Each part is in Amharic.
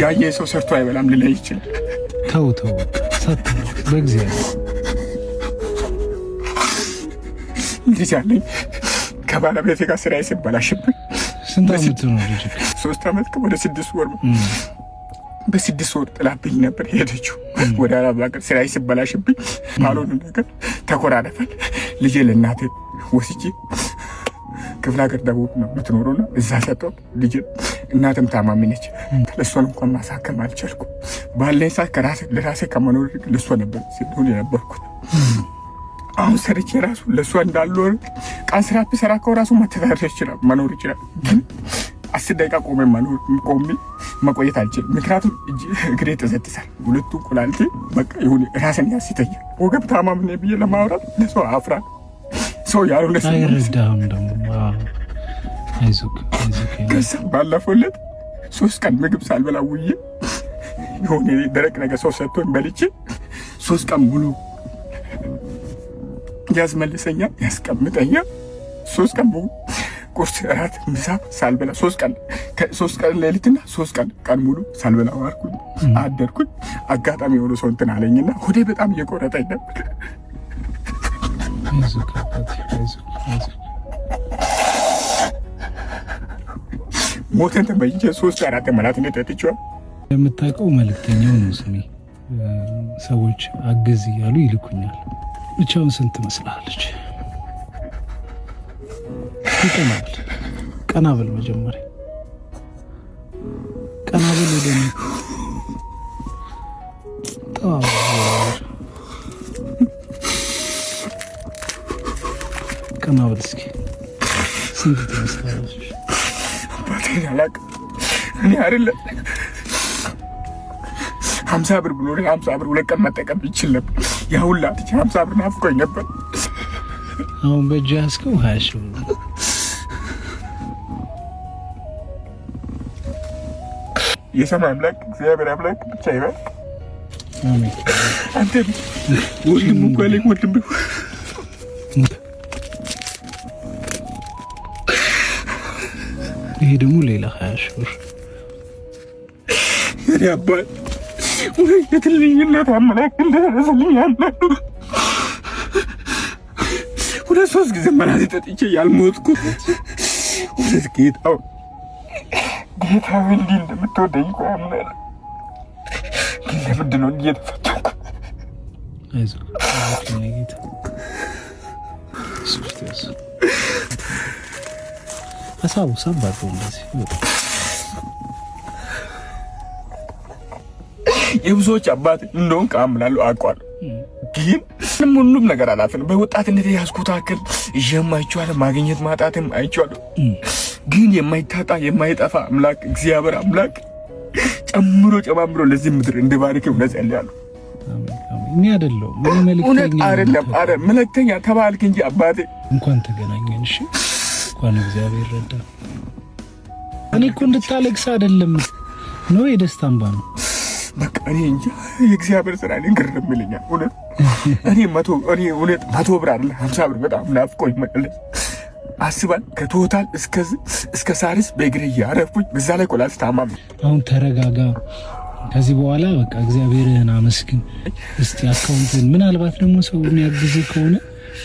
ያየ ሰው ሰርቶ አይበላም ሊለኝ ይችላል። ተው ተው፣ ሳታለቅስ በእግዚአብሔር። ልጅ አለኝ። ከባለቤቴ ጋር ስራዬ ሲበላሽብኝ ስንት ዓመት ነው ልጅ? 3 ዓመት ወደ 6 ወር። በ6 ወር ጥላብኝ ነበር ሄደችው ወደ አረብ ሀገር። ስራዬ ሲበላሽብኝ ባልሆነ ነገር ተኮራረፈን። ልጄ ለእናቴ ወስጄ ክፍለ ሀገር ደቡብ ነው የምትኖረውና እዛ ሰጠው ልጄ። እናትም ታማሚ ነች። ለእሷን እንኳን ማሳከም አልቻልኩም። ባለኝ ሰዓት ለራሴ ከመኖር ለእሷ ነበር ሲሆን የነበርኩት። አሁን ሰርቼ ራሱ ለእሷ እንዳልኖር ቀን ስራ ብሰራ እኮ ራሱ መተዳደር ይችላል መኖር ይችላል። ግን 10 ደቂቃ ቆሜ መኖር ቆሜ መቆየት አልችልም። ምክንያቱም እግሬ ተዘጥሳል። ሁለቱ ኩላሊቴ በቃ ይሁን ራስን ያስተኛል። ወገብ ታማሚ ነኝ ብዬ ለማውራት ለሰው አፍራ ሰው ያልሆነ ሰው አይረዳህም ደግሞ። አይዞህ አይዞህ። ከዛ ባለፈው ዕለት 3 ቀን ምግብ ሳልበላ ውዬ የሆነ ደረቅ ነገር ሰው ሰጥቶኝ በልቼ 3 ቀን ሙሉ ያስመልሰኛል፣ ያስቀምጠኛል። 3 ቀን ሙሉ ቁርስ፣ እራት፣ ምሳ ሳልበላ 3 ቀን 3 ቀን ሌሊትና 3 ቀን ቀን ሙሉ ሳልበላ ዋልኩኝ አደርኩኝ። አጋጣሚ የሆነ ሰው እንትን አለኝና ሆዴ በጣም እየቆረጠኝ ነበር። ሞተን ተመኝቼ 3 4 መላት ነው ጠጥቼዋለሁ። የምታውቀው መልእክተኛው ነው ስሜ። ሰዎች አግዝ እያሉ ይልኩኛል። ብቻውን ስንት ትመስልሃለች? ይቀናል። ቀና በል መጀመሪያ ቀና በል ወደ እኔ። ቀና በል እስኪ። ስንት ትመስላለች? አባቴን አላውቅም እኔ አይደለም 50 ብር ብሎ 50 ብር 2 ቀን መጠቀም ይችል ነበር። ያ ሁላ 50 ብር ናፍቆኝ ነበር። አሁን በእጅ ያዝከው 20 ሺህ ብር። የሰማይ አምላክ እግዚአብሔር አምላክ ብቻ ይባርክ። አሜን። አንተ ወንድም እንኳን ላይ ወንድም ይሄ ደግሞ ሌላ 20 ሺህ ብር። የኔ አባት ወይ የትልኝነት አምላክ እንደደረሰልኝ ያምናሉ። 2-3 ጊዜ መራዚ ጠጥቼ ያልሞትኩት እውነት ጌታው ጌታው እንዲህ እንደምትወደኝ እኮ አምናለሁ። ግን ለምንድን ነው እንዲህ የተፈተንኩት? አይዞህ አይዞህ የኔ ጌታ። ኢየሱስ ሀሳቡ ሳብ አድርገው እንደዚህ ይወጣል። የብዙዎች አባት እንደሆንክ አምናለሁ፣ አውቀዋለሁ። ግን ሁሉም ነገር አላፍንም። በወጣትነት የያዝኩት አክል ይዤም አይቼዋለሁ፣ ማግኘት ማጣትም አይቼዋለሁ። ግን የማይታጣ የማይጠፋ አምላክ እግዚአብሔር አምላክ ጨምሮ ጨማምሮ ለዚህ ምድር እንዲባርክ እውነት ጸልያለሁ። አሜን፣ አሜን። እኔ አይደለሁም እኔ መልእክተኛ እውነት ነኝ። አይደለም፣ አረ መልእክተኛ ተባልክ እንጂ አባቴ። እንኳን ተገናኘን። እሺ እንኳን እግዚአብሔር ረዳ። እኔ እኮ እንድታለቅስ አይደለም ነው፣ የደስታ እንባ ነው። በቃ እኔ እንጃ የእግዚአብሔር ስራ እኔን ግርም ይለኛል። እውነት እኔ መቶ እኔ እውነት 100 ብር አይደለም 50 ብር በጣም ናፍቆኝ መለስ አስባል። ከቶታል እስከ ሳሪስ በእግሬ እያረፍኩኝ በዛ ላይ ቆላልስ ታማሚ። አሁን ተረጋጋ። ከዚህ በኋላ በቃ እግዚአብሔርህን አመስግን። እስቲ አካውንትን ምናልባት ደግሞ ሰው የሚያግዝህ ከሆነ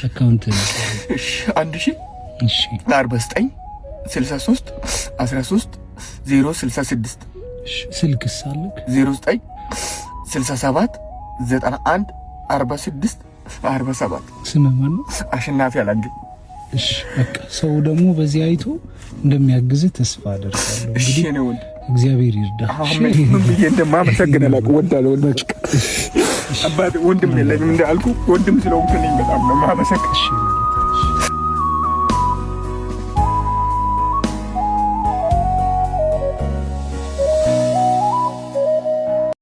አካውንትን። እሺ፣ አንድ ሺህ እሺ። 49 63 13 ዜሮ ስልሳ ስድስት። እሺ፣ ስልክስ አለክ? 09 67 91 46 47። ስምህ ማን ነው? አሸናፊ አላንግ። እሺ፣ በቃ ሰው ደግሞ በዚህ አይቶ እንደሚያግዝህ ተስፋ አደርጋለሁ። እሺ፣ እንግዲህ የኔ ወንድ እግዚአብሔር ይርዳ። አሜን። ምን ብዬ እንደማመሰግን አላውቅም። እወዳለሁ ወንድም አባቴ፣ ወንድም የለኝም እንዳልኩ ወንድም ስለሆንክልኝ በጣም ነው የማመሰግን። እሺ።